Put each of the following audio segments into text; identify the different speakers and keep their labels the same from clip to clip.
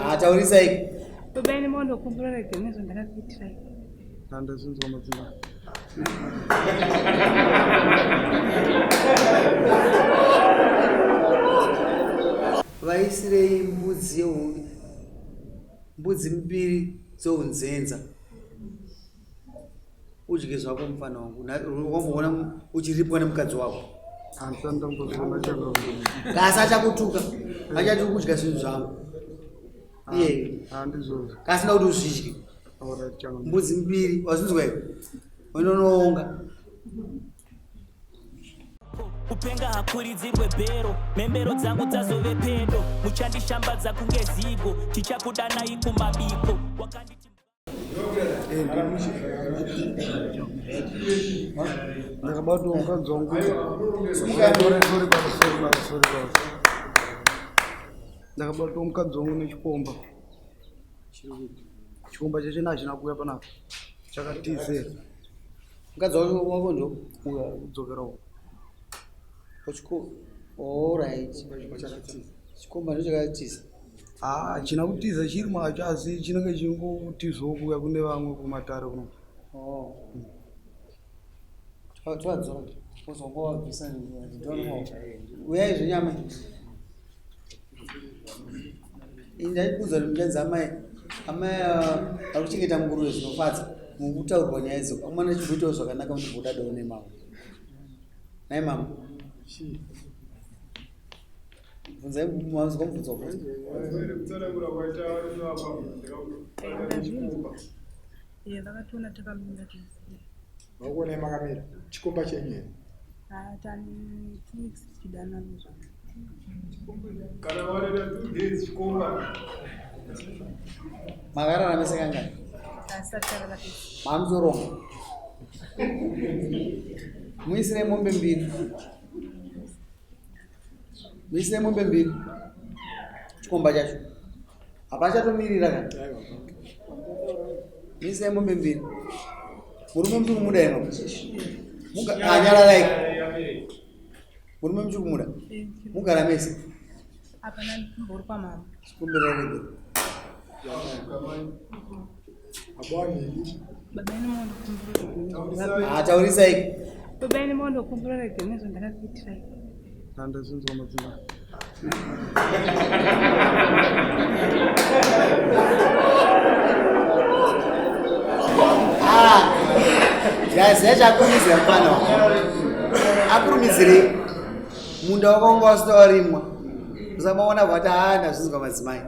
Speaker 1: Ah, taurisai.
Speaker 2: Baba ini mondokumbura rege nezvandakakuitirai.
Speaker 3: Handazvinzwa madzimai.
Speaker 1: Vaisirei mbudzi mbudzi mbiri dzounzenza. Udye zvako mufana wangu. Wamboona uchiripwa nemukadzi wako. Kasi achakutuka. Achati kudya zvinhu zvangu. Iye. Kasi ndakuti uzvidye. Mbudzi mbiri wazvinzwa here? Unonoonga.
Speaker 4: Kupenga hakuridzirwe bhero, mhembero dzangu dzazove pedo, muchandishambadza kunge zigo, tichakudanai kumabiko. Wakanditi
Speaker 3: Ndakabatwa mukadzi wangu. Sorry, sorry, baba, sorry, baba, sorry, baba. Ndakabatwa mukadzi wangu nechikomba. Chikomba chacho hachina kuuya panapa. Chakatizera.
Speaker 1: Mukadzi wako wako ndo
Speaker 3: Uya kudzokera uko.
Speaker 1: Ochiko. All right. Chikomba ndo chakatiza.
Speaker 3: Ah, hachina kutiza chiri macho asi chinenge chingotizawo kuuya kune vamwe kumatare kuno.
Speaker 1: Oh. Twadzora. Uzongowabvisa uyai zvenyama. Ndaikuudza kuti muchanzi amai amai vari kuchengeta nguruve zvinofadza mukutaurwa nyaya idzo amwana chimboitawo zvakanaka muchibodadawo nemama. Nhai mama. Bvunzai manzwa mubvunzo wabvunza.
Speaker 2: Vakationa takamira tese.
Speaker 5: Vakuonai makamira chikomba chenyu here?
Speaker 2: Ah, tani 2 weeks tichidanana zvavo.
Speaker 5: Kana warera 2 days chikomba.
Speaker 1: Makararama kangani?
Speaker 2: Asati tarara tese.
Speaker 1: Mamuzoronga. Muisire mombe mbiri. Muisire mombe mbiri. Chikomba chacho. Hapachatomirira kana. Muisire mombe mbiri. Murume muchiri kumuda ino. Muga anyararai. Murume muchiri kumuda. Mugara mese.
Speaker 2: Hapana mbori kwamama.
Speaker 1: Chikumbira regero.
Speaker 2: Baba ini mondokumbura.
Speaker 1: Ah, taurisai.
Speaker 2: Baba ini mondokumbura rege nezvandakakuitirai.
Speaker 3: Handazvinzwa madzimai.
Speaker 1: Ah, ndaziva chakurumidzira mufana wangu. Akurumidzirei munda wako wanga wasati warimwa usamaona vati haa ndazvinzwa madzimai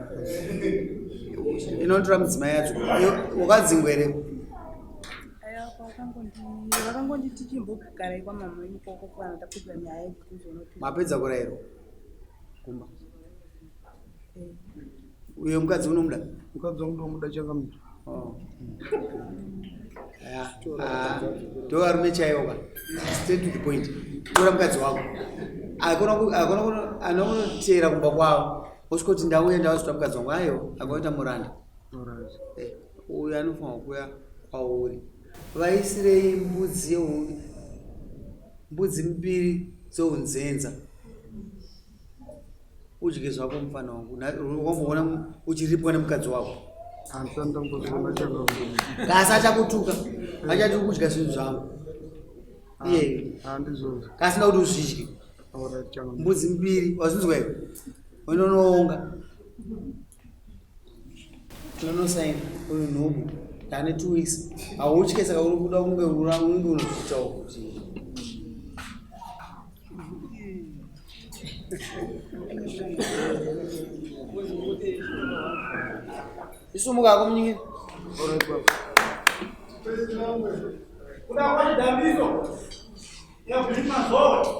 Speaker 1: inotora mudzimai yacho wakadzingwa here?
Speaker 2: Aiwa, vakangonditi chimbogarai kwamama ikoko kana tapedza nyaya idzi tozonoti.
Speaker 1: Mapedza kurayirwa kumba uyo mukadzi unomuda?
Speaker 3: Mukadzi wangu ndomuda changamira.
Speaker 1: Oh. Ya, ah, ndo varume chaivo ka. Straight to the point. Tora mukadzi wako. Akona anoteera kumba kwavo. Osvika kuti ndauya ndawazotora mukadzi wangu. Aiwa, akaita muranda.
Speaker 3: Alright.
Speaker 1: Eh, uyu anofanirwa kuuya kwauri. Vaisirei mbudzi mbudzi mbiri dzounzenza. Udye zvako mufana wangu. Wamboona uchiripwa nemukadzi wako. Kasi achakutuka. Achati kudya zvinhu zvangu. Iye. Kasi ndakuti uzvidye. Mbudzi mbiri wazvinzwa here? Unonoonga. Tinonosaina uyu nhubu. Ndane 2 weeks. Hautye saka uri kuda kunge unge unozviitawo kuti isumuka ako munyingiri.
Speaker 5: Kuda kwa chidambizo. Ya kulima zote.